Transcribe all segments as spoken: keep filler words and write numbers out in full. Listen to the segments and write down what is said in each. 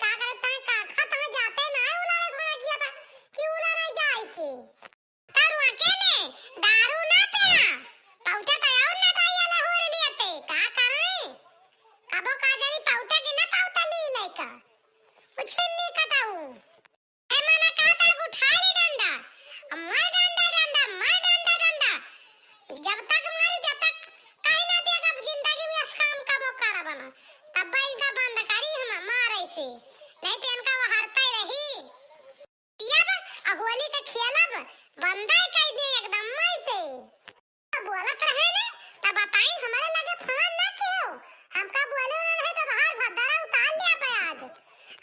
का करे, तैं का खा, तैं जाते ना है उलारे सोना किया था कि उलारे जाए के। तो रोके ने दारू ना पिया, पौते तो और ना पाई वाला हो रही लेते, का करे? कबो का जानी पौते कि ना पौते ली लइका, कुछ नहीं कटाऊ। ए मना का तक उठा ली डंडा, अब मार डंडा, डंडा, मार डंडा, डंडा। जब तक मारी, जब तक कहीं ना दिया, अब जिंदगी में इस काम कबो करब ना, तब इनका बंद करी हम मारे से, नहीं तो इनका वो हरते रही। पियब आ होली के खेलब, बंदे कई दे एकदम मई से। बोलत रहे ने, तब बताई हमरे लगे फोन ना कियो। हमका बोले ना रहे तो बाहर भद्दड़ा उतार लिया पे आज।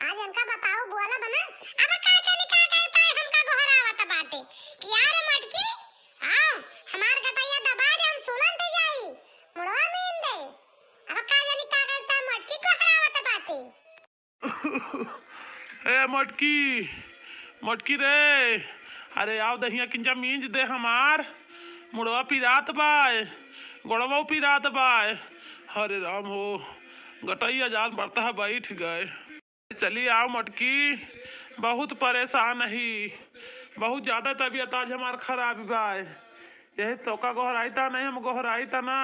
आज इनका बताओ बोलब ना। अब का जानी का कहता है हमका गोहरावत बाटे। कि यार मटकी, आओ, हमार गटैया दबा दे, हम सुनन दे जाई। मुड़वा मीन दे। अब का जानी का कहता मटकी गोहरावत बाटे। ए मटकी, मटकी रे, अरे आव दहिया किंचा मींज दे हमार, मुड़वा पिरात बाय, गोड़वा पिरात बाय। अरे राम हो, गटैया जान पड़ता है बैठ गए। चली आव मटकी, बहुत परेशान ही, बहुत ज्यादा तबीयत आज हमार खराब बाय। यही तोका गोहराई ता नहीं, हम गोहराई ता ना।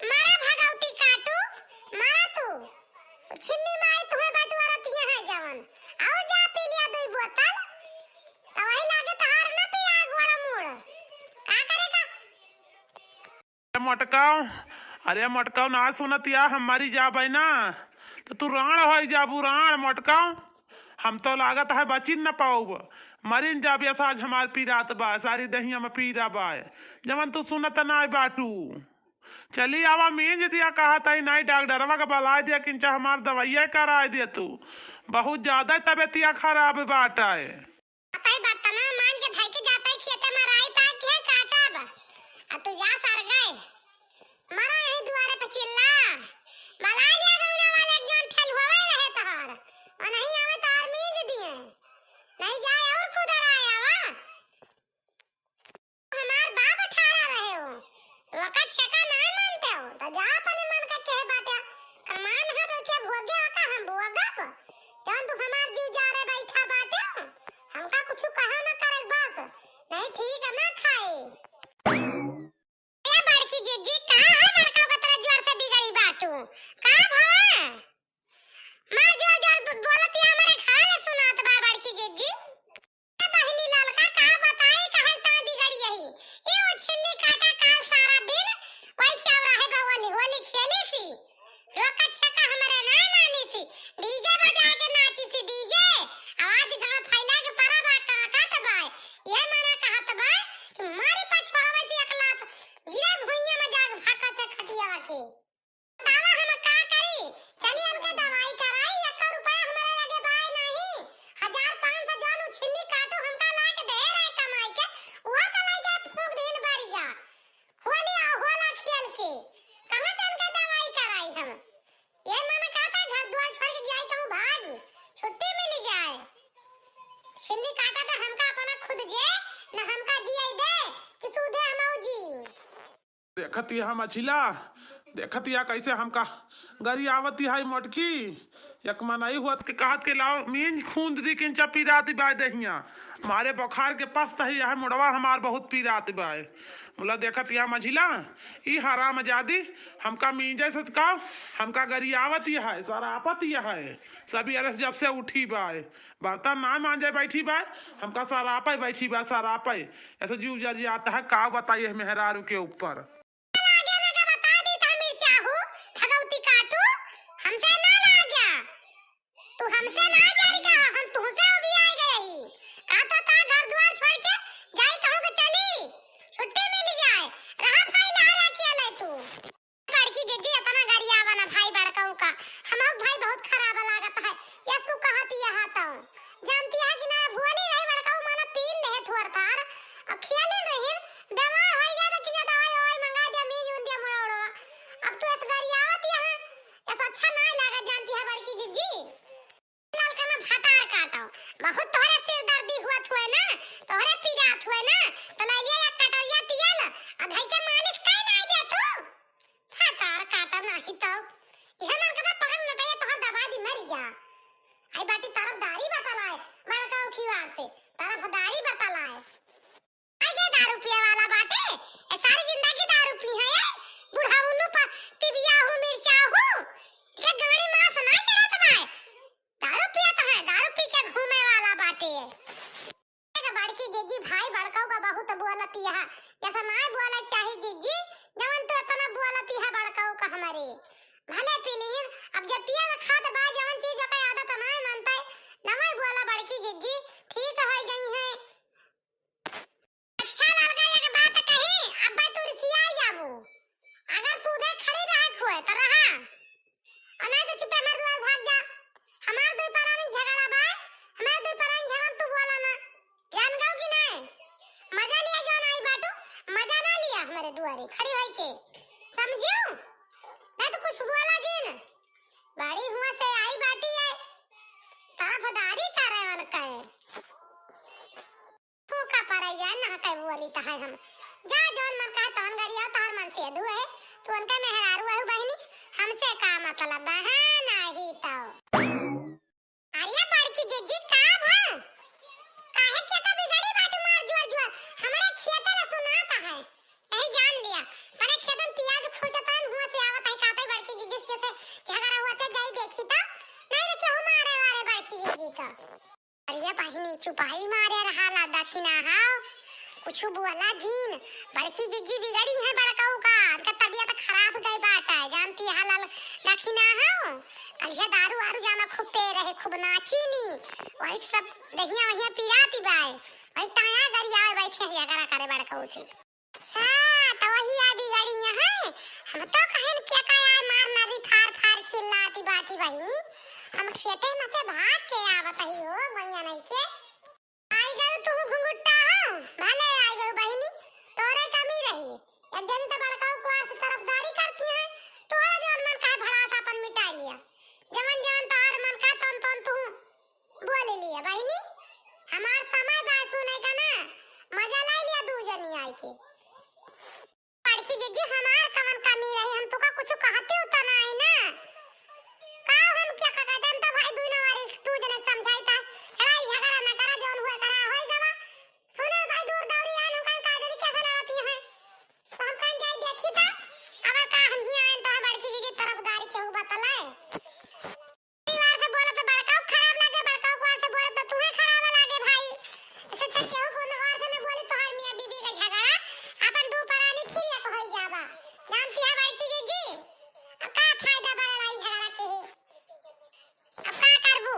मरा भगवती काटू, मरा तू। छिन्नी माई तुम्हें बटुआ रतिया है जवन। और जा पी लिया दुई बोतल। तो वही लागे तहार ना पिया गोड़ा मूड़। का करेगा? अरे मोटकाओ, अरे मोटकाओ ना सुनत या हम मरी जाबे ना। तो तू राण होई जाबू राण मोटकाओ। हम तो लागत है बचिन न पाऊब। मरिन जाबे साज हमार पीरात बा, सारी दहिया में पीरा बा। जवन तू सुनत ना बाटू। चली आवा मींज दिया, कहा ताई नाई डॉक्टरवा के बलाय दिया, किंचा हमार दवाइया कराय दिया तू। बहुत ज्यादा तबीयतिया खराब बाटे। अतई बर्तनवा मान के धई के जातई खेते में राई ताक के काटब। आ तू जा सर गए। मरा यही दुआरे पे चिल्ला। बलाय लिया गौना वाले एक जन ठेलुआ रहे तोहर। और नहीं आवे तोहर मींज दिए। नहीं जाए और कुदर आया वा। हमार बाप अठारह रहे हो, रोका छेका ना मानते हो, तो जा अपने मन का कहे बाटे, कमान है तो के भोगे का हम भोगब, जौन तू हमार जीव जारे बैठा बाटे हो, हमका कुछ कहा ना करे बस, नहीं ठीक है ना खाए। ए बड़की जिज्जी, का है बड़का को तरह जोर से बिगड़ी बाटू, का भवा? मार जोर जोर ब-, बोलत या हमरे खाले सुनात बा बड़की जिज्जी। ए बहिनी ललका का बताई काहे ता बिगड़ी यही। ई ओ छिन्नी काटा काल सारा दिन वही चौराहे पे होली, होली खेली सी। रोका छेका हमरे ना मानी सी। डीजे बजा के नाची सी डीजे। आवाज गाँव फैला के परा बा का कहत बा। ये मना कहत बा कि मारी पछोड़वे सी एक लात। गिरे भुइया में जाग भाका से खटिया के। दावा हम का करी? चली हमके दवाई कराई, एको रुपया हमरे लगे बाय नाही। हजार पाँच सौ जौन उ छिन्नी काटू हमका ला के दे रहे कमाई के, वो तो लई के फूंक दीन बरिया। होली आ होला खेल के, कहाँ से हमके दवाई कराई हम? ये मन कहता घर द्वार छोड़ के जाई कहूँ भागी, छुट्टी मिली जाए। छिन्नी काटा तो हमका अपना खुद जे, न हमका जिए दे, कि सूधे हम जी। देखत यह मझिला, देखत यह कैसे हमका गरियावत है मोटकी। एक मनई हुआ के कहत के लाओ मींज खूंद दी किंचा पीरा दी बाय दहिया। मारे बुखार के पस्त है यह मुड़वा हमार बहुत पीरात बाय। बोला देखत यह मझिला, ई हरामजादी हमका मींजे से का, हमका गरियावत यह है, सरापत यह है। सबियरे से जब से उठी बाय, बर्तन ना मांजे बैठी बाय, हमका सरापे बैठी बाय, सरापे। ऐसे जीव जर जाता है, का बताइए मेहरारू के ऊपर। लागे लगे बता दी तो मिर्चाहू, भगवती काटू, हमसे ना लागे। तू हमसे ना जर गया, हम तुहसे भी आ गए ही। का तो ता घर द्वार छोड़ के जाई कहूँ के चली, छुट्टी मिल जाए, रहा फाइल आ रखिया ले तू। बड़की जिज्जी अपना गरियावा ना भाई बड़कऊ का, हमऊ भाई बहुत खराब लागत है, या तू कहत यह तो जानती है कि ना भोली रही बड़कऊ माना पीन लेहे थोर थार, और खेले रही, बीमार हो गया तो किना दवाई ववाई मंगा दिया, मीज उन दिया मुड़ा उड़वा। अब तू ऐसे गरियावत यहाँ, ऐसा अच्छा ना लगा जानती है बड़की जिज्जी। लाल का ना भतार काटो, बहुत तोहरे सिरदर्दी हुआ थुए ना, तोहरे पीरा थुए ना, तो ले लिया एक कटोरिया तियल, आ धई के मालिश कर ना दे तू। भतार काटा नाही तो। यह मन कदा पकड़ न दे तोहर दबा दी मर जा। आई बाटी तरफदारी बतलाए, बड़काऊ की वार से तरफदारी बतलाए। आगे दारू पिए वाला बाटे, ए सारी जिंदगी दारू पी है, ए बुढ़ाउनु पर टिबिया हूँ, मिर्चा हूँ, के गाड़ी मास ना चढ़त बाए, दारू पियत है, दारू पी के घूमे वाला बाटे। ए बड़की जिज्जी भाई बड़काऊ का बहुत बोलती है, ऐसा ना बोले चाही जिज्जी, जवन तू इतना बोलती है बड़काऊ का हमारे। भले पी लीन, अब जब पिया खात बा, जवन चीज ओकर आदत ना मानते, नवाई बोला बड़की जिज्जी, ठीक हो गई है। अच्छा ललका एक बात कही, अब तू रिसिया जाबू। अगर सूदे खड़ी रहे खोए त रहा, और नहीं तो चुपे मर दुआर भाग जा। हमार दुई परानी झगड़ा बा, हमार दुई परानी झगड़ा तू बोला ना। जान गऊ कि नहीं? मजा लिया जौन आई बाटू, मजा ना लिया हमारे दुआरे खड़ी होई के। समझियो? नहीं तो कुछ बोला जिन। बड़ी हुआ से आई बाटी है, तरफदारी करे वन कहे। तू का परे जाए ना कहे बोली त है हम। जा जौन मन कहे तवन गरिया तोहर मन से दुए है। तू उनके मेहरारू है बहिनी, हमसे का मतलब बा? हाँ, नाही तो। अरे बड़की जिज्जी का भा? काहे के तो बिगड़ी बाटू मार जोर जोर? हमारे खेते ला सुनाता है। यही जान लिया। परे खेतन पियाज खोजतन हुआ से आवत है काते बड़की जिज्जी से, से झगड़ा हुआ ते जाई देखी तो। नहीं तो केहू मारे वारे बड़की जिज्जी का। अरे बहिनी चुपाई मारे रहा ला दखिना हाव। कुछ बोला जिन। बड़की जिज्जी बिगड़ी है बड़काऊ का। उनका तबीयत खराब गई बात है। जानती है लाल दखिना हाव। कलिया दारू आरू जाना खूब पे रहे, खूब नाची नी। वही सब दहिया वहिया पिराती बाय। वही ताया गरिया बैठे हैं झगड़ा करे बड़काऊ से। अच्छा, तो वही आ बिगड़ी है। हम तो कहन क्या का यार मार मारी फार फार चिल्लाती बाटी बहिनी। हम खेते में से भाग के आवत ही हो, गैया नहीं के। आई गयो तू घुंघुट्टा हो, भले आई गयो बहिनी, तोरे कमी रही। एक जनी तो बड़काऊ कुआर से तरफदारी करती है, तोरा जवन मन का भड़ास अपन मिटा लिया। जवन जवन तोहर मन का तन तन तू बोल लिया बहिनी, हमार समय बा सुने का ना, मजा ले लिया दू जनी आई के। बड़की जिज्जी हमार कवन कमी रही, हम तुका कुछ कहती उतना आई ना। का हम क्या कहते, हम तो भाई दुई नवारी तू जने समझाई ता, लड़ाई झगड़ा ना करा, जौन हुआ करा होई गवा। सुने भाई दूर दौरी आन हम कहीं का जनी कैसे लड़ती हैं, तो हम कहीं जाई देखी ता, अगर का हम ही आन तो बड़की जिज्जी तरफदारी केहू बतलाए। परिवार से बोले तो बड़काऊ खराब लागे, बड़काऊ को से बोले तो तुम्हें खराब लागे भाई। ऐसे तो केहू को नवार से न बोली, तोहार मियाँ बीबी का झगड़ा, अपन दू परानी फिर एक होई जाबा। जानती है बड़की जिज्जी, अब का फायदा बा लड़ाई झगड़ा के है? अब का करबू?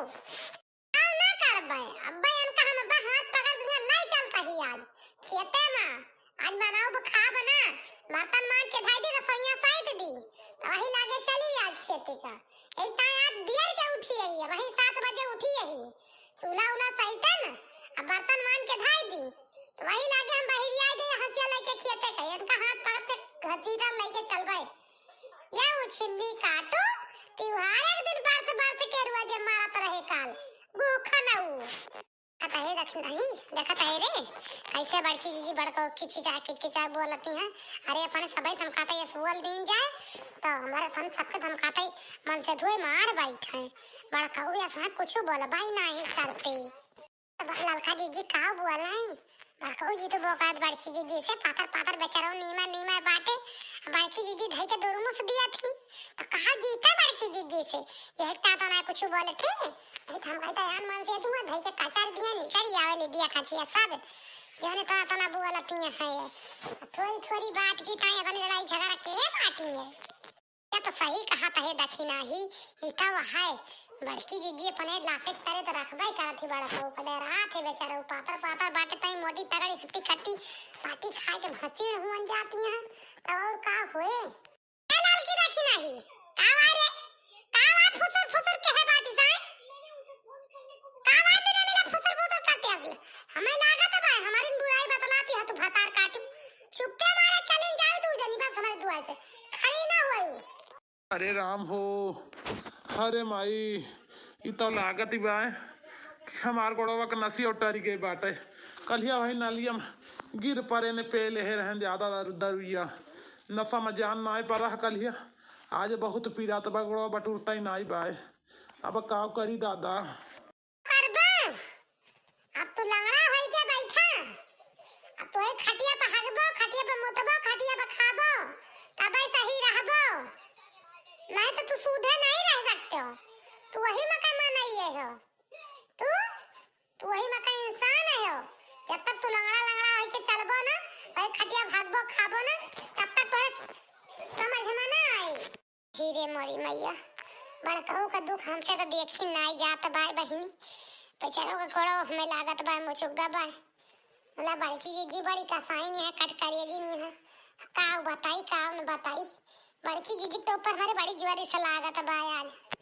अब ना करबे, अब इनका हम बा हाथ पकड़ के लाई चलता ही आज खेते में। आज बनाओ खाब ना, बर्तन मांज के धाई दी, रसोईया साइत दी, तो वही लागे चली आज खेती का। एक ताई आज दियर के उठी है, वही सात बजे उठी है, चूल्हा उल्हा साइतन, अब बर्तन मांज के धाई दी, तो वही लागे हम बहिरिया दे हंसिया लेके खेते का, इनका हाथ पकड़ के घसीटा लेके चलबे। या उछिन्नी काटो, त्योहार एक दिन बरस बरस के रुआ जे मारत रहे काल, गोखा ना ऊ। देखत है, देख नहीं, देखत है रे, कैसे बड़की जिज्जी बड़को किचकिचा किचकिचा बोलती हैं। अरे, अपन सबई थमकाता ये बोल दीन जाए, तो हमारे अपन सबके थमकाता ही मन से धोए मार बैठे। बड़काऊ ऐसा कुछ बोलबाई नहीं करते। तो बड़ ललका जिज्जी का बोले हैं? बड़काऊ जी तो बोकात बड़की जिज्जी से पातर पातर बेचारो नीमर नीमर बाटे। बड़की जिज्जी धई के दुरमुस दिया थी। तो कहा गीता बड़की जिज्जी से, यह का तो ना कुछ बोले थे, नहीं तो हम कहता यान मन से तू धई के कचर दिया, निकल आवे ले दिया कचिया सब। जौने तो इतना बोलती है, थोड़ी थोड़ी बात की ताई अपनी लड़ाई झगड़ा के बाटी है। या तो सही कहा तहे दखिना ही, ई का है, बड़की जिज्जी अपने लाते तरे तो रखबे करत ही बड़ा को, कदे रात है बेचारा, उ पातर पातर बाटे ताई मोटी तगड़ी हट्टी कट्टी पाटी खाए के भसीड़ हुअन जाती हैं, तो और का होए? ए लाल की देखी नाही। का बा रे? का बा फुसुर फुसुर के है बाटी साए? का बा तेरे मेला फुसुर फुसुर करते हंस ले? हमें लागत है भाई, हमारी बुराई बतलाती है तू भतार काटी। चुप्पे मारे चलिन जाओ तू जनी बस हमारे दुआ से। खड़ी ना होए। अरे राम हो, अरे माई, ई तो लागत ही बाय कि हमार गोड़वा के नसिया उतरी गई बाटे। कलिया वही नलिया में गिर परे ने पे लेहे रहन ज्यादा दारू, दरुइया। नशा में जान नाय पड़ा कलिया। आज बहुत पीरात बा, गोड़वा बटुरता ही नाय बाय। अब का करी दादा? का मनई हो तू? तू वही में का इंसान हो? जब तक तू लंगड़ा लंगड़ा होई के चलबो ना, वही खटिया भागबो खाबो ना, तब तक तोरे समझ में ना आई। हीरे मोरी मैया, बड़कऊ का दुख हमसे तो देखी नाई जात बाय बहिनी। बेचारो का कोड़ो हमें लागत बाय, मुचुग्गा बाय। मतलब बड़की जीजी बड़ी कसाई नहीं है, कटकरिया जी नहीं है। काव बताई, काव न बताई। बड़की जीजी के ऊपर हमारे बड़ी जुआरी से लागत बाय आज।